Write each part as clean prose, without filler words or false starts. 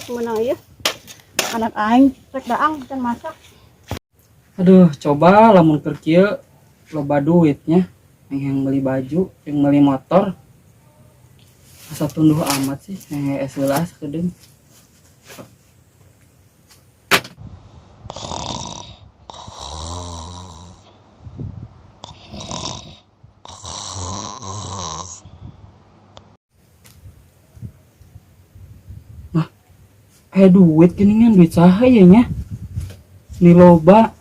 Geus meunang ieu. Anak aing rek daang can masak. Aduh, coba lamun keur kieu loba duitnya. Yang beli baju, yang beli motor. Asa tunduh amat sih, yang es gelas kedeung. Nah, duit gini kan duit saha ya nya? Ini loba.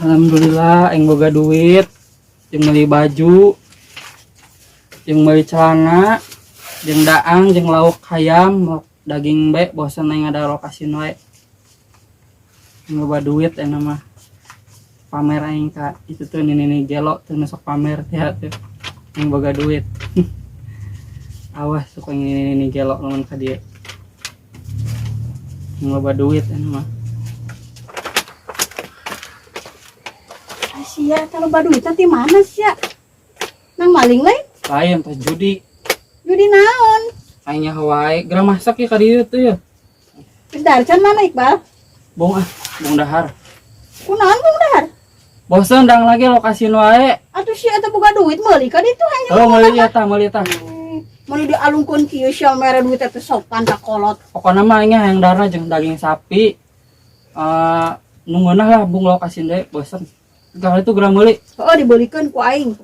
Alhamdulillah aing boga duit jeung meuli baju, jeung meuli celana, jeung daang, jeung lauk hayam, lauk daging bae, bosan aing ada lokasi wae. Aing loba duit enak mah. Pamer aing ka itu tuh nini gelo tuh nu sok pamer teh tuh. Aing boga duit. Awas suka nini gelo lamun ka dieu. Aing loba duit enak mah. Sia, kalau loba duit ti mana sia? Nang maling lain? Lain tas judi. Judi naon? Aing nyaho wae, geura masak ya ka dieu tuh ya. Geus dahar can mana Iqbal? Bong ah, bong dahar. Kunaon bong dahar? Bosen dang lagi lokasi nu wae. Atuh sia eta boga duit meuli ka ditu hayang. Oh, meuli eta, meuli eta. Meuli dialungkeun kieu sia mere duit teh sopan ka kolot. Pokona mah aing hayang daharna jeung daging sapi. Nu ngeunah lah bung lokasi deui bosen. Kalau itu geura meuli. Heeh, dibeulikeun ku aing.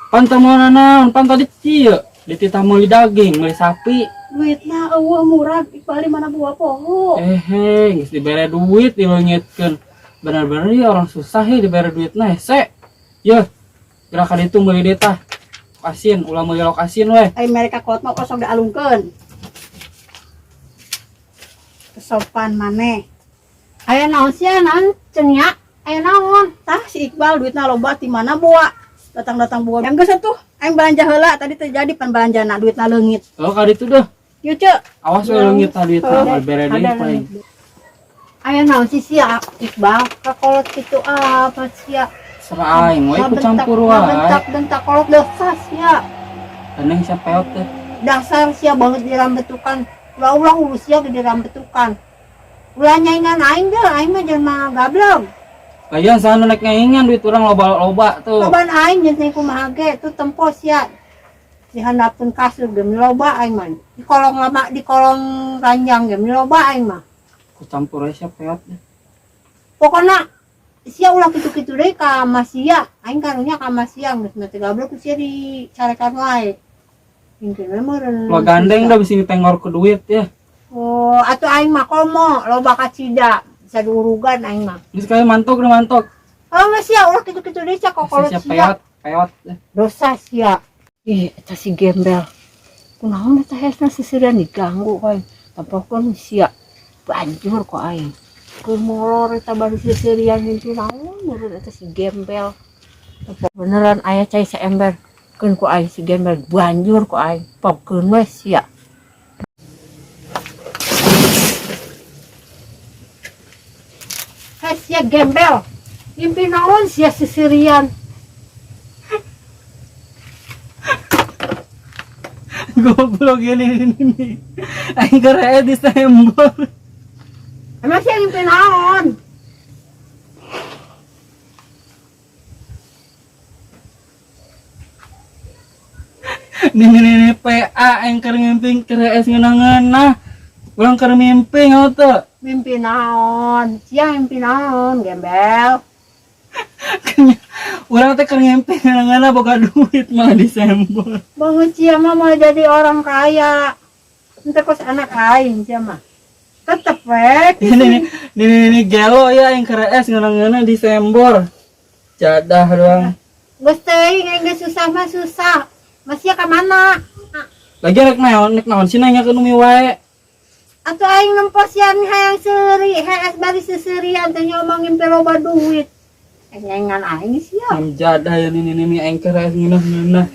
Pan teu moal nanaon, pan tadi kieu dititah meuli daging, meuli sapi. Duitna eueuh murah Iqbal di mana buah poho. Eh, geus dibere duit dileungitkeun. Bener-bener ya orang susah ya dibere duitna hese. Yeuh, geura ka ditu meuli deui tah. Asin, ulah meuli lauk asin weh. Ai mereka kolot mah kosong dialungkeun. Kesopan maneh. Aya naon sih naon cenia? Aya naon? Tah si Iqbal duitna loba ti mana boa? Datang-datang boa. Yang geus atuh aing belanja heula tadi terjadi pan belanjana duitna leungit. Oh, ka ditu deh. Yuk, Cek. Awas we leungit tah duitna, Oh, bere deui ada paling. Aya naon sih sia Iqbal ka kolot kitu apa sia? Serah aing we ikut campur wae. Bentak-bentak kolot dosa sia. Gandeng sia peot teh. Dasar sia banget dirambetukan. Ulah-ulah urus sia dirambetukan. Ulah nyaingan aing deh, aing mah jelema gablog. Lagian sana naik nyaingan duit urang loba-loba tuh. Loban aing jeung teh kumaha ge tuh tempo sia. Di handapeun kasur ge loba aing mah. Di kolong lama, di kolong ranjang ge loba aing mah. Ku campur we sia peot deh. Pokona sia ulah kitu-kitu deui ka Masia. Aing karunya ka Masia geus mah teh gablog ku sia dicarekan wae. Mungkin we meureun. Lo gandeng dah bisi tengor ke duit ya. Oh, atuh aing mah komo loba kacida bisa diurugan aing mah. Geus kaya mantok udah mantok. Oh, geus sia ulah kitu-kitu deui sia kokolot Sia sia. peot, peot. Dosa sia. Ih, eta si gembel. Kunaon eta hesna sisirian diganggu ku aing. Tampokeun sia. Banjur ku aing. Keur molor eta bari sisirian mimpi naon meureun eta si gembel. Tempo beneran aya cai saember. Keun ku aing si gembel banjur ku aing. Pokeun we sia. Heh, sia gembel. Mimpi naon sia sisirian. Goblok ini ini. Aing keur di sembor. Emang sia mimpi naon? Nini nini PA aing keur ngimpi keur es ngeunah-ngeunah. Urang keur mimpi ngau teu. Mimpi naon? Sia mimpi naon, gembel? Urang teh keur ngimpi ngeunah-ngeunah boga duit malah disembor. Bangun sia mah mau jadi orang kaya. Ente kos anak aing sia mah. Tetep we. Ini ini ini gelo ya yang keur es ngeunah-ngeunah disembor. Jadah doang. Geus teuing aing geus susah mah susah. Masih ka mana? Lagi rek naon, rek naon sih nanya ke numi wae. Atuh aing nempo sia hayang seuri, hees bari seserian teh ngomongin pe loba duit. Nyengan aing sia. Am jadah ya nini nini aing keur es ngeunah-ngeunah.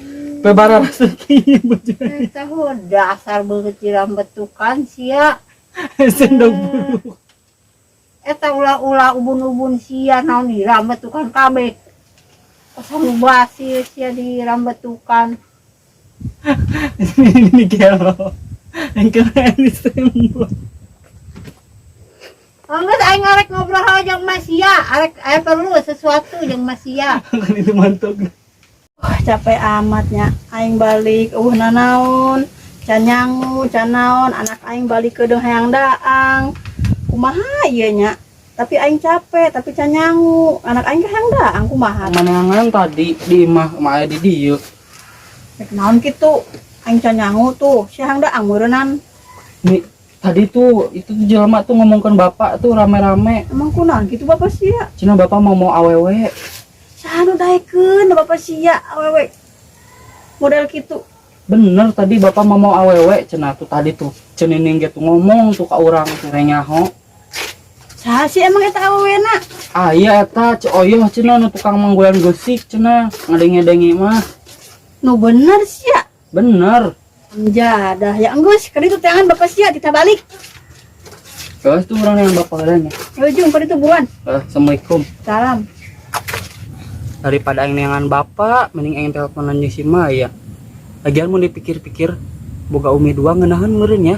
Pe bara rezeki bujang. Eta dasar beungeut dirambetukan sia. Sendok buruk. Eta ulah-ulah ubun-ubun sia naon dirambetukan kabeh. Kosong basi sia dirambetukan. Ini gelo. Yang keren di tembok. Enggak, aing arek ngobrol jeung Mas Sia, arek aya perlu sesuatu jeung Mas Sia. Kan itu mantuk. Wah, capek amatnya. Aing balik eueuh nanaon. Can nyangu, can naon, anak aing balik ke hayang daang. Kumaha ieu nya? Tapi aing capek, tapi can nyangu. Anak aing hayang daang kumaha? Manangan tadi di imah mah aya di dieu. Rek naon kitu? Aing can nyangu tuh, si hayang daang meureunnan. Nih, tadi tuh itu tuh jelema tuh ngomongkeun bapak tuh rame-rame. Emang kunaon kitu bapak sia? Cenah bapak mau mau awewe. Saha nu daekeun bapak sia awewe? Model kitu. Bener tadi bapak mau mau awewe cenah tuh tadi tuh. Cenining gitu ngomong tuh ka urang tuh renyaho. Saha sih emang eta awewena? Ah iya eta Ceu Oyoh cenah nu tukang manggulan geusik cenah ngadenge-denge mah. Nu bener sia. Bener. Jadah ya enggeus, ka ditu teangan bapak sia kita balik. Terus tuh orang yang bapak heula nya. Ayo jung ka ditu buruan. Eh, Assalamualaikum. Salam. Daripada aing neangan bapak, mending aing teleponan jeung si Maya. Lagian mun dipikir-pikir, boga umi dua ngeunaheun meureun ya.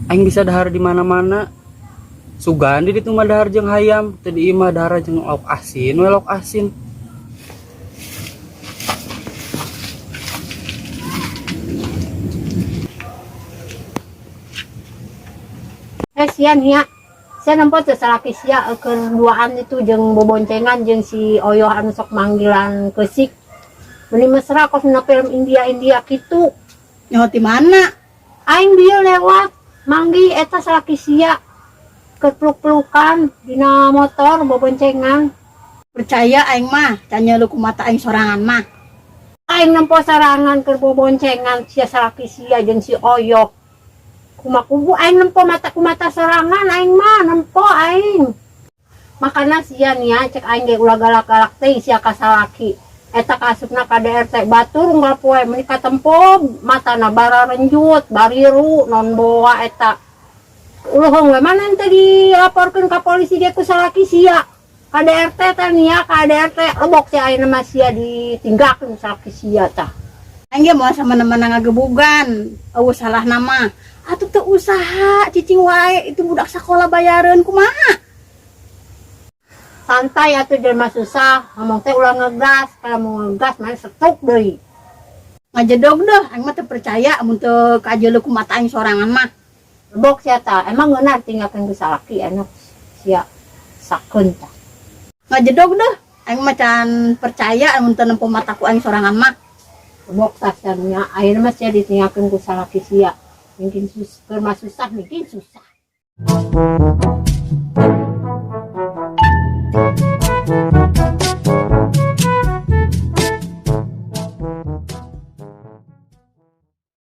Aing bisa dahar di mana-mana. Sugan di ditu mah dahar jeung hayam, teu di imah dahar jeung lauk asin, we lauk asin. Eh sia nia. Sia nempo teu salaki sia keur duaan itu jeung boboncengan jeung si Oyoh anu sok manggilan keusik. Meuni mesra kos na film India-India kitu. Nyaho ti mana? Aing dieu lewat manggi eta salaki sia keur peluk-pelukan dina motor boboncengan. Percaya aing mah, can nyeuleuh ku mata aing sorangan mah. Aing nempo sarangan keur boboncengan sia salaki sia jeung si Oyoh. Kumakubu aing nempo mata ku mata sorangan aing mah nempo aing. Makana sia nia cek aing ge ulah galak-galak teh sia ka salaki. Eta kaasupna KDRT batur unggal poe meuni katempo matana bararenjut, bariru non boa eta. Uluhung we mana teh dilaporkeun ka polisi ge ku salaki sia. KDRT teh nia KDRT lebok sia ayeuna mah sia ditinggalkeun salaki sia tah. Aing ge moal samana-mana ngagebugan, eueuh salah nama. Atuh teu usaha cicing wae itu budak sakola bayareun kumaha? Santai atuh jelema susah, ngomong teh ulah ngegas, kalau mau ngegas mah setruk deui. Ngajedog deh, aing mah teu percaya mun teu kajeuleuh ku mata aing sorangan mah. Lebok sia tah, emang ngeunah tinggalkeun ku salaki enak sia sakeun tah. Ngajedog deh, aing mah can percaya mun teu nempo mata ku aing sorangan mah. Lebok tah sia nya, ayeuna mah sia ditinggalkeun ku salaki sia. Mungkin keur mah susah, mungkin susah.